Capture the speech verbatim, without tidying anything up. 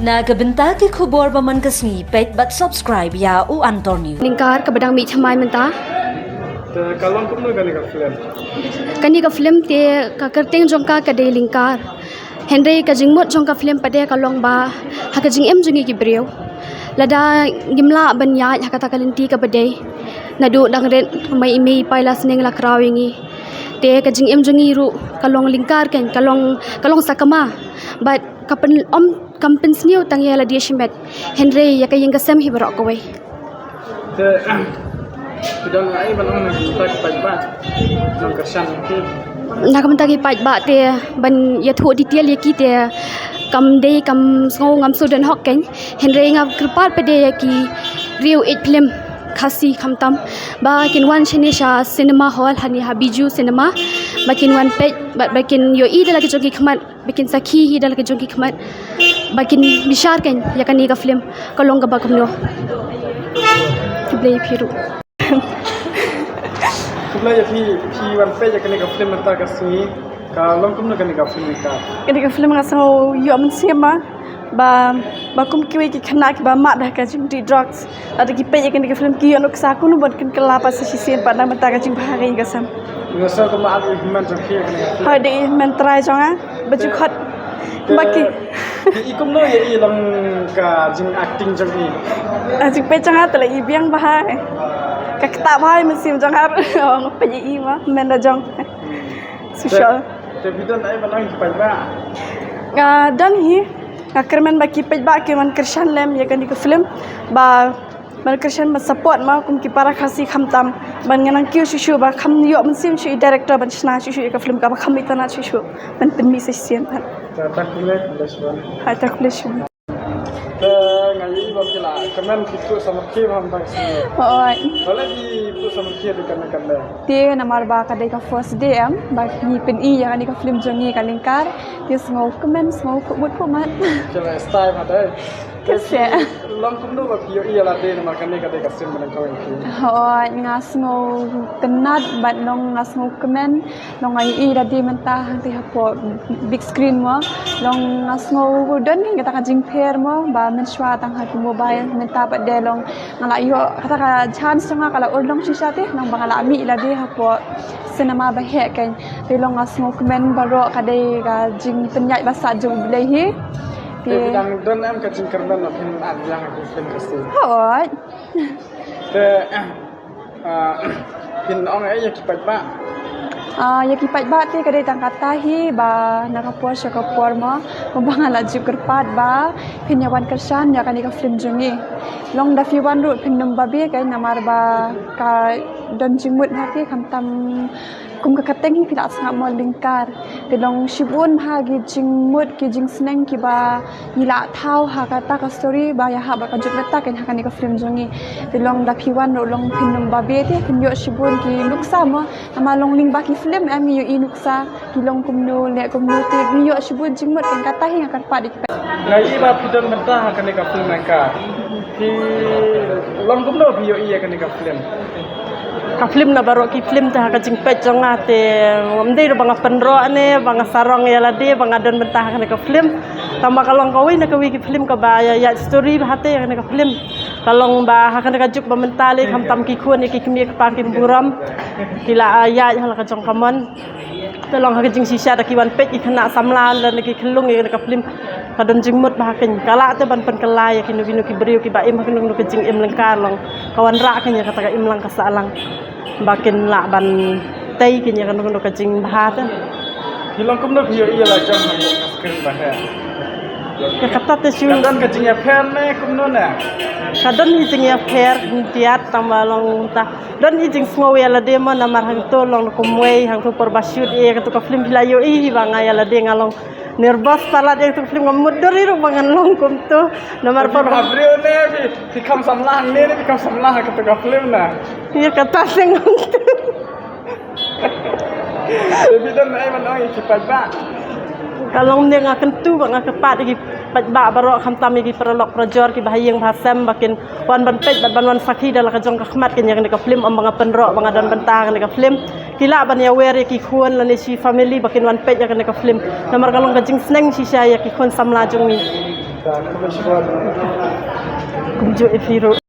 Na ka bynta ki khubor ba man ka sngi, peit bad subscribe ïa U Antor News. Lyngkar kaba dang mih thymmai mynta. Te ka long kumno kane ka film? Kane ka film te ka kyrteng jong ka ka dei Lyngkar. Hynrei ka jingmut jong ka film pat de ka long ba ha ka jingim jong ngi ki briew, lada ngim lah ban ïaid ha kata ka lynti kaba dei, naduh dang rit, mei i mei i pa i la sneng la kraw ïa ngi. Te ka jingim jong ngi ruh ka long lyngkar, kan ka long, ka long sakma. Bad ka pyn, ym, kam pynsniew tang ïa lade shimet, hynrei ïa ka ïing ka sem hi baroh kawei. Te phi don ai ban ong na ka bynta ki paidbah, nongkyrshan ki? Na ka bynta ki paidbah te ban ïathuh detail ïa ki te kam dei, kam sngew ngam sngewdon hok, kan. Hynrei nga kyrpad pat de ïa ki riew ïeit film Khasi khamtam ba kin wan shane sha cinema hall, hane ha Bijou Cinema, ba kin wan peit, ba, ba kin ïohi da la ki jong ki khmat, ba kin sakhi hi da la ki jong ki khmat, ba kin bishar, kan, ïa kane ka film ka long kaba kumno. Khublei ïa phi ruh. Khublei ïa phi, phi wan peit ïa kane ka film mynta ka sngi. Ka long kumno kane ka film ka? Kane ka film nga sngew ïoh mynsiem ma, ba, ba kum kiwei ki khynnah kiba mad ha ka jingdih drugs, lada ki peit ïa kane ka film ki ïoh nuksa kumno ban kin kylla pat sa shisien pat na ka bynta ka jingbha ka ïing ka sem. Nga sngew kumno ar hynmen jong phi ïa kane ka film? Hooid, dei hynmen trai jong nga ba ju khot. Ba ki, i kumno ïa i long ka jingacting jong i? Ka jingpeit jong nga te la i biang bha. Ka ktah bha i mynsiem jong nga. Ong peit ïa i ma, hynmen da jong. Shisha. Te, te phi don ai ban ong ki paidbah? Nga don hi, nga kyrmen ba ki paidbah kin wan kyrshan lem ïa kane ka film, ba ban kyrshan ban support ma kum ki para Khasi khamtam, ban nang kiew shuh shuh ba kham ïoh mynsiem shuh i director ban shna shuh shuh ïa ka film kaba kham itynnad shuh shuh ban pynmih sa shisien pat. Te, te khublei, khublei shibun. Ha, te khublei shibun. Te nga ïohi ba phi la kmen phi tuh samrkhie bha mynta ka sngi. Hooid. Balei phi tuh samrkhie dei kane kane? Te namar ba ka dei ka first day em, ba ngi pyni ïa kane ka film jong ngi ka Lyngkar. Te sngew kmen, sngew khuid mut khuid mat. Te la style ha dei. Te phi long kumno ba phi ïohi ïa lade namar kane ka dei ka film ba dang kawei phi? Hooid, nga sngew tynnad bad long nga sngew kmen. Long nga ïohi lade mynta hangtei hapoh big screen mo. Long nga sngew don hi kata ka jingpher mo ba mynshuwa tang ha ki mobile, mynta pat de long nga la ïoh kata ka chance jong nga ka la urlong shisha te, long ba nga la mih lade hapoh cinema ba heh, kan. Te long nga sngew kmen baroh, ka dei ka jingpynïaid ba sah jong U Blei hi. Te phi dang don em ka jingkyrmen ba phin act biang ha ki film Khasi? Hooid. Te Ah, phin ong ei ïa ki paidbah? Ah, ïa ki paidbah te ka dei tang kata hi ba na ka por sha ka por mo, ba nga la ju kyrpad ba phin ïa wan kyrshan ïa kane ka film jong ngi. Long da phi wan ruh phin nym babe, kan, namar ba ka don jingmut ha ki, khamtam kum ka kyrteng hi phi la sngap mo, Lyngkar. Te long shibun ha ki jingmut ki jingsneng kiba ngi la thaw ha kata ka story ba ïahap bad ka juk mynta, kan, ha kane ka film jong ngi. Te long da phi wan ruh long phin nym babe te phin ïoh shibun ki nuksa mo. Namar long lyngba ki film em ngi ïohi nuksa ki long kumno leh kumno, te ngi ïoh shibun jingmut, kan, kata hi nga kyrpad ïa ki. Nga ïohi ba phi don mynta ha kane ka film Lyngkar. Phi long kumno phi ïohi ïa kane ka film? Ka film na baroh ki film te ha ka jingpeit jong nga te ngam dei ruh ba nga pynroh ne ba nga sarong ïa lade ba nga don mynta ha kane ka film. Tangba ka long kawei na kawei ki film kaba ïa, ïa story bha te ha kane ka film. Ka long ba ha kane ka juk ba mynta lei khamtam ki khun ïa ki kmie ki kpa kim burom, ki la ïaid ha la ka jong ka mon. Te long ha ka jingshisha da ki wan peit ki khynnah samla lane ki khyllung ïa kane ka film. Ka don jingmut bha, kan, ka lah te ban pynkylla ïa kino kino ki briew kiba im ha kano kano ka jingim lyngkar, long ka wanrah, kan, ïa kata ka imlang ka sahlang ba kin lah ban tei, kan, ïa kano kano ka jingbha te. Phi long kumno phi ïohi ïa la jong ha ka screen ba heh? Ïa kata te shu ka don ka jingïapher ne kumno ne? Ka don hi jingïapher, hyndiat, tangba long ta don hi jingsngew ïa lade mo, namar hangto long kumwei, hangto por ba shoot ïa kato ka film phi la ïohi hi ba nga ïa lade nga long nervous palat ïa kato ka film, ngam mutdur hi ruh ba ngan long kumto. Namar por ba briew ne phi, phi kham samla hangne ne phi kham samla ha kato ka film na? Ïa kata te ngam tip. Te phi don ei ban ong ïa ki paidbah? Ka long ne nga kyntu ba nga kyrpad ïa ki paidbah baroh, khamtam ïa ki paralok parajor kiba ha ïing ba ha sem ba kin wan ban peit bad ban wan sakhi da la ka jong ka khmat, kan, ïa kane ka film, ym ba nga pynroh ba nga don bynta ha kane ka film. Ki lah ban ïawer ïa ki khun lane shi family ba kin wan peit ïa kane ka film. Namar ka long ka jingsneng shisha ïa ki khun samla jong ngi. Kumjuh ïa phi ruh.